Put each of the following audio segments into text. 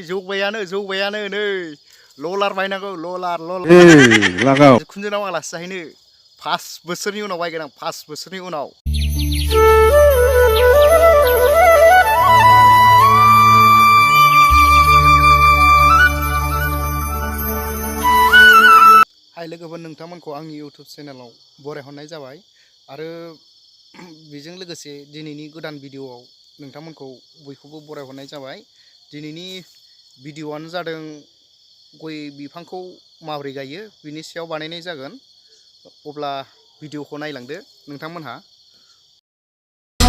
जौबायानो नै ललार बायनांगौ ललार लागाव खुनजोनाव आलासि जाहैनो 5 बोसोरनि उनाव बायगोन आं 5 बोसोरनि उनाव हाय लोगोफोर नोंथांमोनखौ आंनि YouTube चेनेलाव बरायहरनाय जाबाय आरो बेजों लोगोसे दिनैनि गोदान भिडिअआव नोंथांमोनखौ बयखौबो बरायहरनाय जाबाय दिनैनि भिडिअआनो जादों गय बिफांखौ माबोरै गायो बिनि सायाव बानायनाय जागोन अब्ला भिडिअखौ नायलांदो नोंथांमोनहा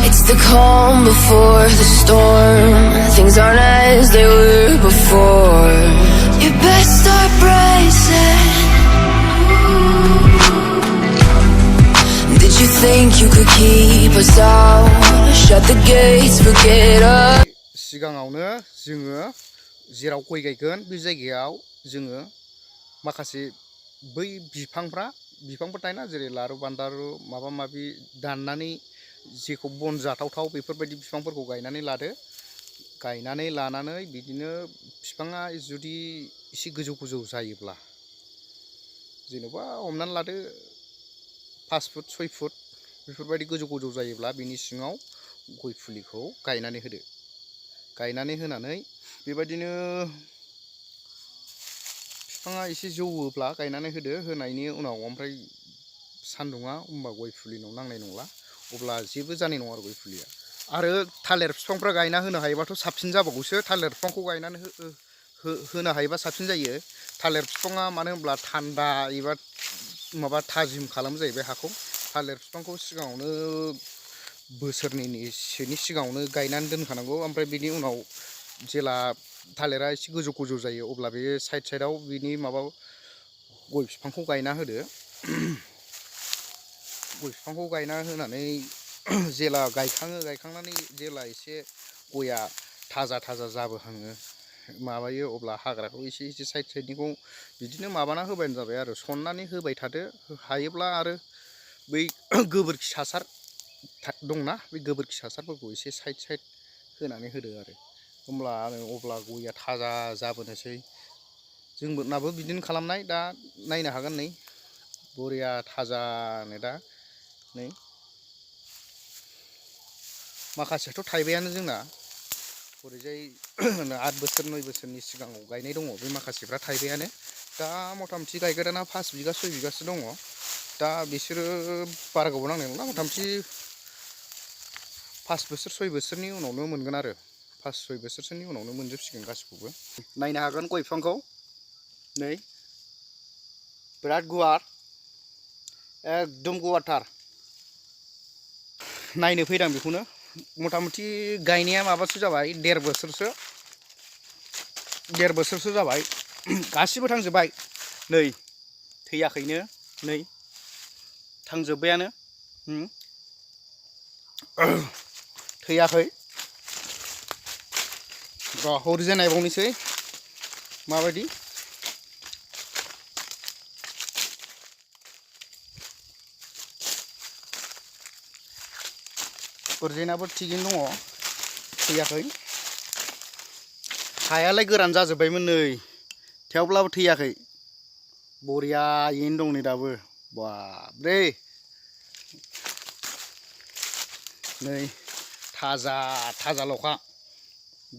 It's the calm before the storm. Things aren't as they were before. You best start bracing. Did you think you could keep us out? Shut the gates, forget us. सिगाङावनो जोङो जेराव गय गायगोन बे जायगायाव जोङो माखासे बै बिफांफोर थायोना जेरै लारु बान्दारु माबा माबि दाननानै जेखौ बन जाथावथाव बेफोरबायदि बिफांफोरखौ गायनानै लादो गायनानै लानानै बिदिनो बिफाङा जुदि एसे गोजौ जायोब्ला जेनेबा हमनानै लादो 5 फुट 6 फुट बेफोरबायदि गोजौ जायोब्ला बिनि सिङाव गय फुलिखौ गायनानै होदो गायनानै होनानै बेबायदिनो बिफाङा एसे जौवोब्ला गायनानै होदो होनायनि उनाव ओमफ्राय सान्दुङा होमबा गय फुलिनाव नांनाय नंला अब्ला जेबो जानाय नङा आरो गय फुलिया आरो थालिर बिफांफ्रा गायना होनो हायोबाथ' साबसिन जाबावगौसो थालिर बिफांखौ गायनानै होनो हायोबा साबसिन जायो थालिर बिफाङा मानो होनब्ला थान्दा एबा माबा थाजिम खालामो जाहैबाय हाखौ थालिर बिफांखौ सिगाङावनो बोसोरनैसोनि सिगाङावनो गायनानै दोनखानांगौ ओमफ्राय बिनि उनाव जेला थालिरा एसे गोजौ जायो अब्ला बे साइडआव बिनि माबा गय बिफांखौ गायना होदो गय बिफांखौ गायना होनानै जेला गायखांनानै जेला एसे गया थाजा जाबोहाङो माबायो अब्ला हाग्राखौ एसे साइडनिखौ बिदिनो माबाना होबानो जाबाय आरो सननानै होबाय थादो हायोब्ला आरो बै गोबोरखि हासार दंना बे गोबोरखि हासारफोरखौ एसे साइड होनानै होदो आरो अब्ला गया थाजा जाबोनोसै जोंनाबो बिदिनो खालामनाय दा नायनो हागोन नै बरिया थाजानो दा नै माखासेथ' थाइबायानो जोंना ओरैजाय 8 बोसोर 9 बोसोरनि सिगाङाव गायनाय दङ बे माखासेफ्रा थाइबायानो दा मथामथि गायग्राना 5 बिगा 6 बिगासो दङ दा बिसोरो बारा गोबाव नांनाय नंला मथामथि 5 बोसोर 6 बोसोरनि उनावनो मोनगोन आरो 5-6 बोसोरसोनि उनावनो मोनजोबसिगोन गासिखौबो नायनो हागोन गय बिफांखौ नै बिराद गुवार एकदम गुवारथार नायनो फैदां बेखौनो मथामथि गायनाया माबासो जाबाय 1.5 बोसोरसो जाबाय गासिबो थांजोबबाय नै थैयाखैनो नै थांजोबबायानो थैयाखै हरैजाय नायबावनोसै माबायदि ओरैजायनाबो थिगैनो दङ थैयाखै हायालाय गोरान जाजोब्बायमोन नै थेवब्लाबो थैयाखै बरियायैनो दं नै दाबो बाबरे नै थाजाल'खा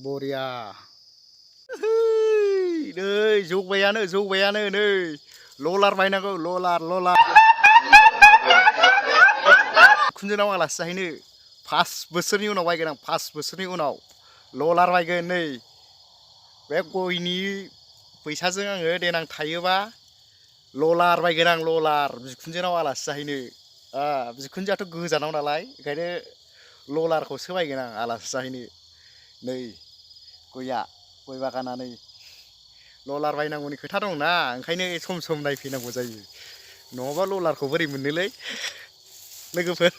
बरिया नै जौबायानो नै ललार बायनांगौ ललार खुनजोनाव आलासि जाहैनो 5 बोसोरनि उनाव बायगोन आं 5 बोसोरनि उनाव ललार बायगोन नै बे गयनि फैसाजों आङो देनां थायोबा ललार बायगोन आं ललार बिखुनजोनाव आलासि जाहैनो बिखुनजोआथ' गोजानाव नालाय ओंखायनो ललारखौसो बायगोन आं आलासि जाहैनो नै गय बागाना नै ललार बायनांगौनि खोथा दंना ओंखायनो सम नायफैनांगौ जायो नङाबा ललारखौ बोरै मोननोलै लोगोफोर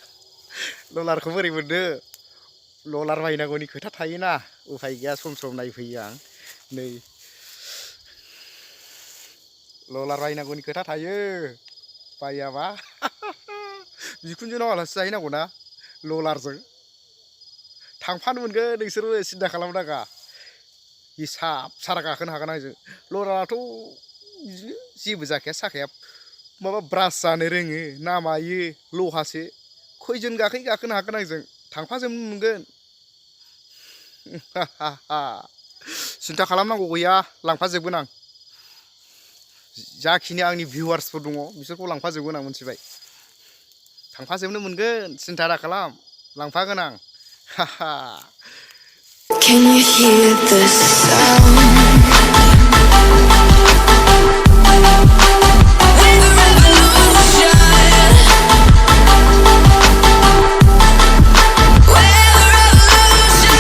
ललारखौ बोरै मोननो ललार बायनांगौनि खोथा थायोना उफाय गैया सम नायफैयो आं नै ललार बायनांगौनि खोथा थायो बायाबा बिखुनजोनाव आलासि जाहैनांगौ ना ललारजों थांफानो मोनगोन नोंसोरबो सिन्था खालामनाङा हिसाब सारा गाखोनो हागोन आंजों लराथ' बिदिनो जेबो जाखाया साखाया माबा ब्रास जानो रोङो ना मायो लहासो खयजन गाखोनो हागोन आंजों थांफाजोबनो मोनगोन सिन्था खालामनांगौ गैया लांफाजोबगोन आं जाखिनि आंनि भिउवार्सफोर दङ बिसोरखौ लांफाजोबगोन आं मिथिबाय थांफाजोबनो मोनगोन सिन्था दा खालाम लांफागोन आं Can you hear the sound? We're the revolution. We're the revolution.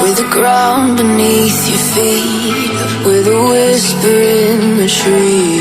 We're the ground beneath your feet. We're the whisper in the tree.